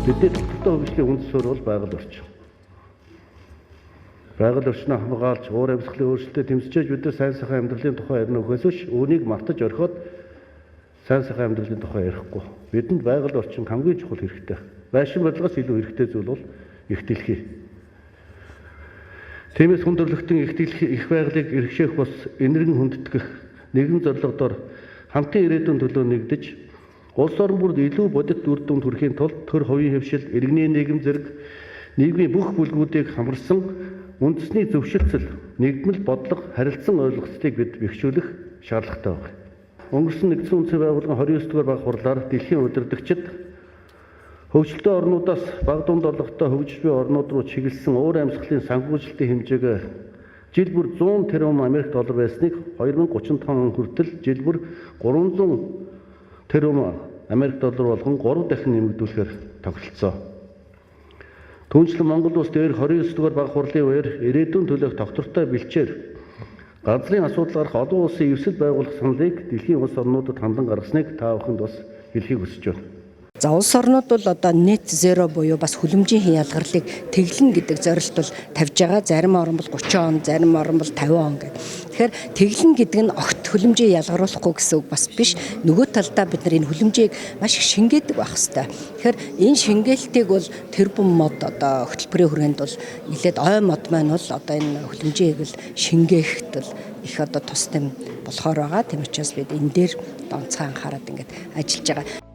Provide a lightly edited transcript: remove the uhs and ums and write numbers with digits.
Бидний тогтвортой хөгжлийн үндэс суурь бол байгаль орчин. Байгаль орчноо хамгаалж, уур амьсгалын өөрчлөлтөд тэмцэж бид нар сайн сайхан амьдралын тухай ярина гэхээс биш үүнийг мартаж орхиод сайн сайхан амьдралын тухай ярихгүй. Бидэнд байгаль орчин хамгийн чухал хэрэгтэй. Байшин барилгаас илүү хэрэгтэй зүйл бол их дэлхий. Тиймээс хүн төрөлхтөн их дэлхий, их байгалийг иргэшээх бус энэрэн хүндэтгэх нэгэн зорилгодоор хамтын ирээдүйн төлөө нэгдэж улс орон бүрд илүү бодит үр дүнд хүрэхийн тулд төр хувийн хэвшил, иргэний нийгэм зэрэг нийгмийн бүх бүлгүүдийг хамарсан үндэсний зөвшөлтсөл, нэгдмэл бодлого, харилцан ойлголцлыг бид бэхжүүлэх шаардлагатай байна. Өнгөрсөн нэгдсэн үндэсний байгууллагын 29 дугаар баг хурлаар дэлхийн удирдагчид хөгжилтэй орнуудаас бага дунд орлоготой хөгжиж буй орнууд руу чиглэсэн уур амьсгалын санхүүжилтийн хэмжээг жил бүр 100 тэрбум Америк доллар байсныг 2035 он хүртэл жил бүр 300 тэрбум Америк доллар болгон 3 дахин нэмэгдүүлэхээр тохиролцоо. Түүнчлэн Монгол улс дээр 29 дугаар баг хурлын үеэр ирээдүйн төлөөх тогтвортой бэлчээр газрын асуудал гарах олон улсын эвсэл байгуулах саналыг дэлхийн улс орнуудад хандан гаргасныг та бүхэнд бас хэлэхийг хүсэж байна. За улс орнууд бол одоо net zero буюу бас хүлэмжийн хялгарлыг тэглэн гэдэг зорилт бол тавьж байгаа. Зарим орн бол 30 он, зарим орн бол 50 он гэдэг. Тэгэхээр тэглэн гэдэг нь огт хүлэмжийн ялгаруулахгүй гэсэн үг бас биш. Нөгөө талдаа бид нар энэ хүлэмжийг маш их шингээдэг байх хэвээр. Тэгэхээр энэ шингээлтийг бол тэрбум мод одоо хөтөлбөрийн хүрээнд бол нэлээд ой мод маань бол одоо энэ хүлэмжийн хэвлэл шингээхэд бол их одоо тус тэм болохоор байгаа. Тийм учраас бид энэ дээр онцгой анхаарал ингээд ажиллаж байгаа.